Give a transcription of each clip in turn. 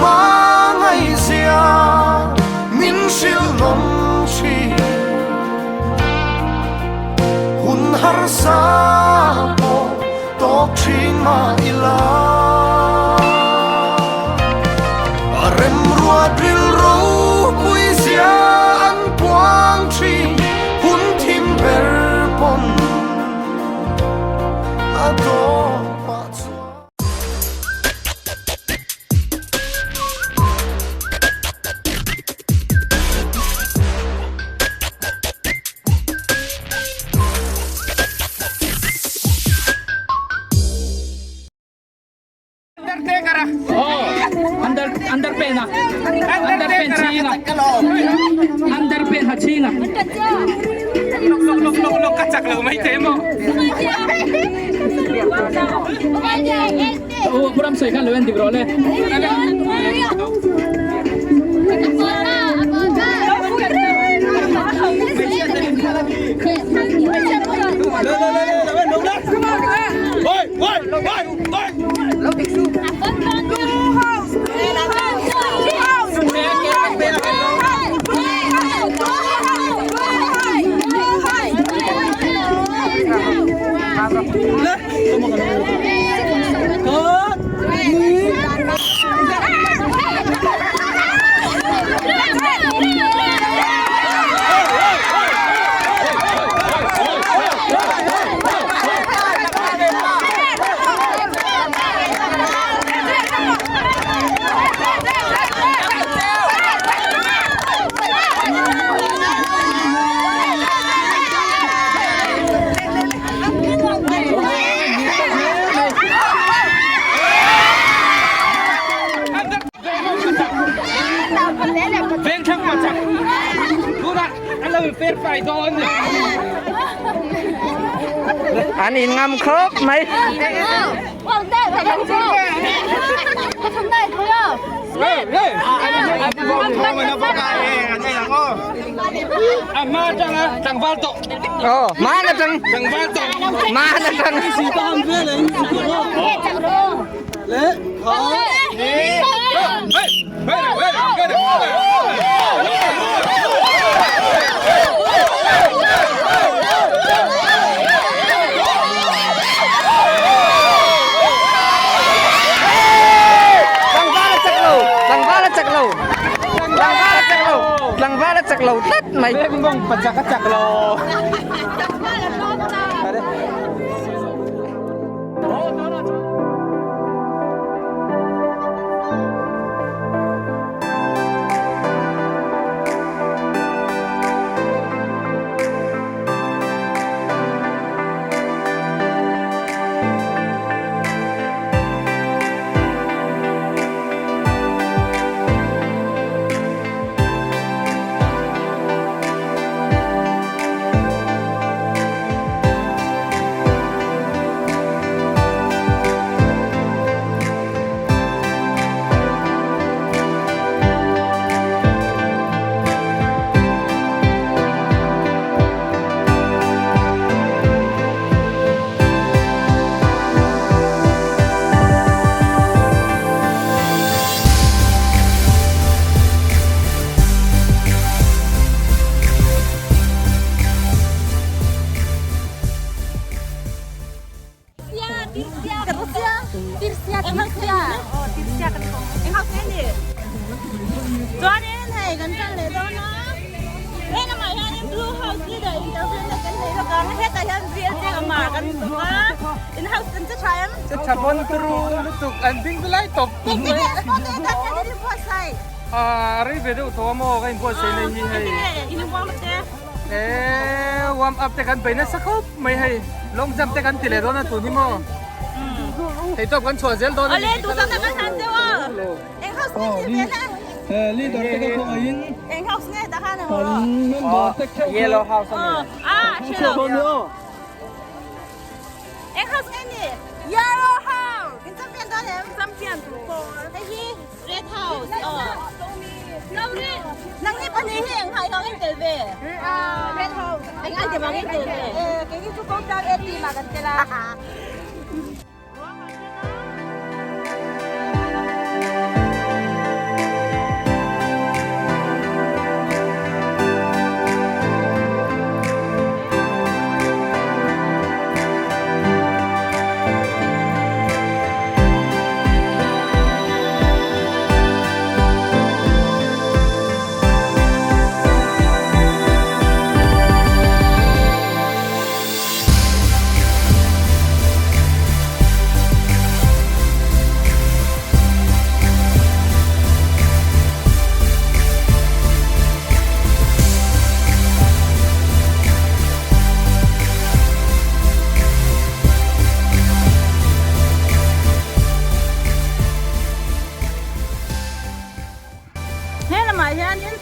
Hmangaihzia min hrilh nawm thin. Hun harsa pawh tawk thin mah ila. A remruat rilru puizia an puang thin. Hun thim ber pawn a tawpah chuan. Under under pen a under pen chhinga under pen ha chhinga lok lok lok lok ka chak lo mai te mo Oh, puram soi khan lo en dik rawh le. Vengthlang pachak tunah an lo in fair fai dawn ni. An in ngam khawp mai. A ma tanga tlangval tawh. Oh, ma na tang. Tlangval tawh. Ma na tang. Tlangval a chak lo. Tlangval a chak lo. Tlangval a chak lo. Tlangval a chak lo tlat mai. Beng pachak a chak lo. Chuanin hei kan kal leh dawn a, helamah hianin Blue House leader interview na kan nei bawk ang, hetah hian VLT Amar kan hmu bawk a, in house kan che tha em? Che tha pawn turu lutuk an ding lai tawp tawp mai. Engtin nge sport te tan hian in inbuatsaih? Aaa rei ve deuh tawh a maw ka inbuatsaih nei hi hei. Engtin nge in warm up te? Eee warm up te kan bei nasa khawp mai hei, long jump te kan ti leh dawn a tun hi maw. Theitawp kan chhuah zel dawn a ni. Awle duhsakna kan hlan deuh a. Eng house nge ni ve la? Leader te ka khawngaih in. Eng house nge ta khan ang rawh? Member te kheuh kha. Yellow house a ni. Ah, hre lo. Eng house nge ni? Yellow house. In champion dawn em? Champion tu pawh. Hei hi red house. Oh. Nang ni pahnih hi eng hai hang in tel ve? Red house. Eng ai te bang in tel ve? Eh, kei hi chu Kawngtlang A team ah kan tel a.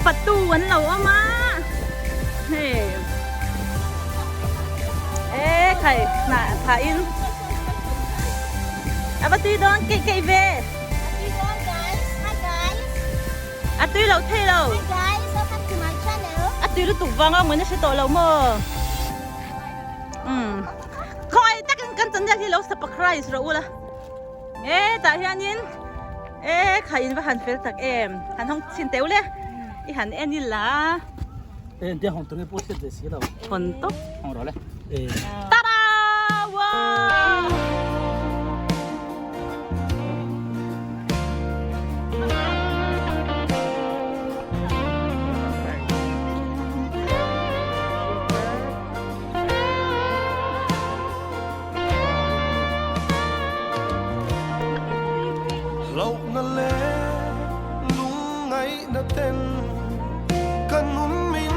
Patu an lo awm a hei e khai hnah phah in a va tui dawn keih keih ve a tui lo thei lo a tui lutuk vang a mawina hre tawh lo maw umm khawngaih takin kan channel hi lo subscribe rawh ula e tah hianin E kha in va han fel tak em han hawng chhin teuh le i han en ila e tia hawng tunge pawh hriat ve si lo hawn tawp hawng rawh le e tada wow Hlauhna leh lungngaihna ten ka nun min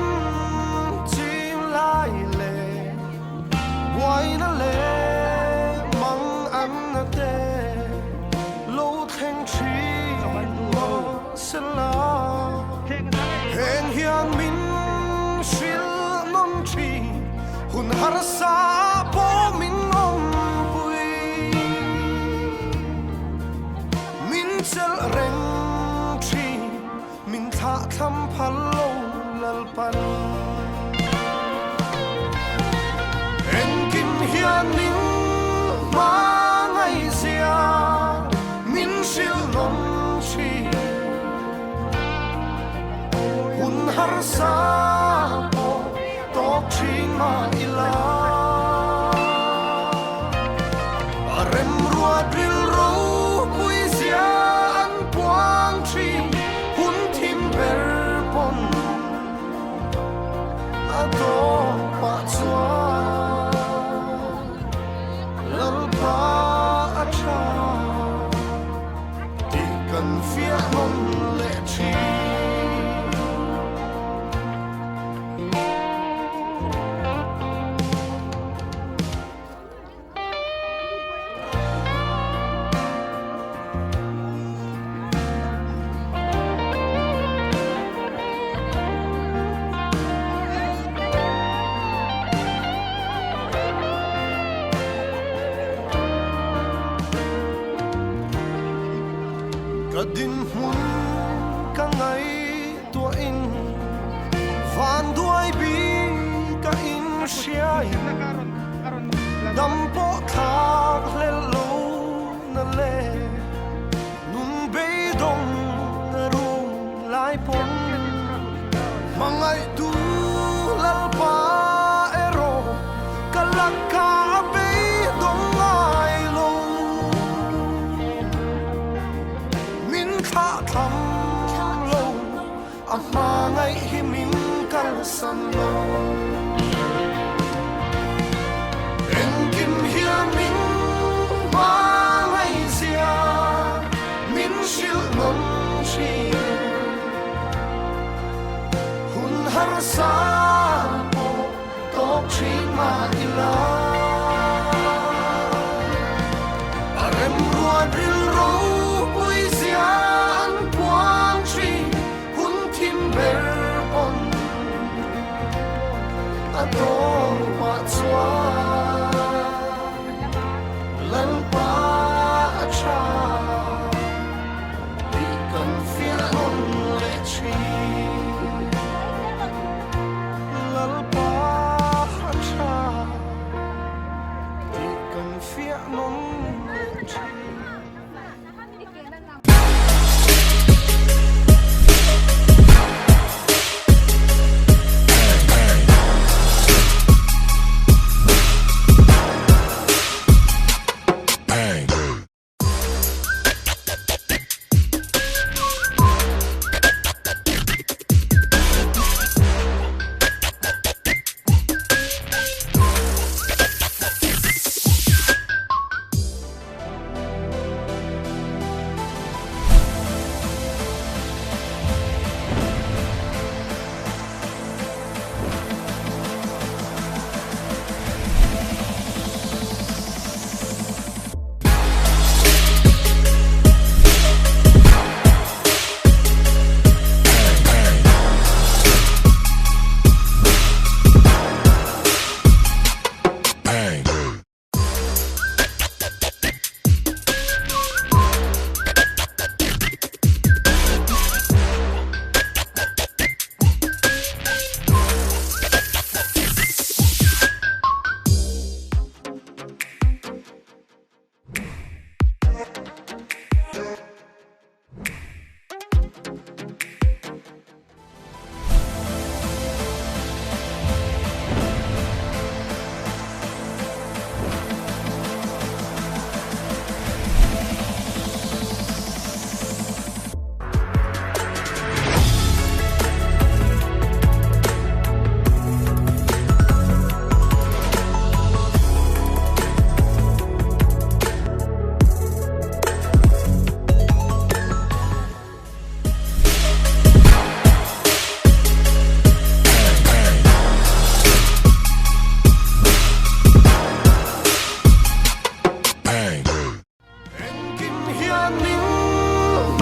chim lai leh buaina leh manganna te lo thleng thin mahsela heng hian min hrilh nawn thin hun harsa pawh min awmpui. Min chelh reng thin, min thlah thlam phal lo Lalpan. Engkim hian min hma ngaihzia min hrilh nawm thin. Hun harsa pawh tawk thin mah ila. A remruat rilru puizia an puang thin hun thim ber pawn a tawp pah chuan Lalpa a tha tih kan fiah nawn leh thin. Ka dinhmun ka ngaihtuahin vanduai bik a inhriain dam pawh thlak hlel lo na le nun beidawng na rum lai pawn hmangaihtu Lalpa erawh ka laka a beidawng ngai lo. Min thlah tham lo, a hma ngaih hi min kalsan lo. Engkim hian min hma ngaihzia min hrilh nawn thin. Hun harsa pawh tawk thin mah ila. A remruat rilru puizia an puang thin hun thim ber pawn a tawpah chuan Lalpa a tha tih kan fiah nawn leh thin. Lalpa a tha tih kan fiah nawn leh thin.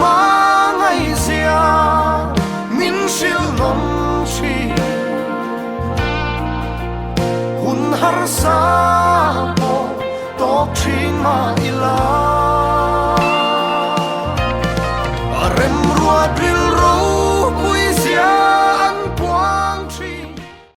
Hmangaih zia min hrilh nawm thin. Hun harsa pawh tawk thin mah ila. A remruat.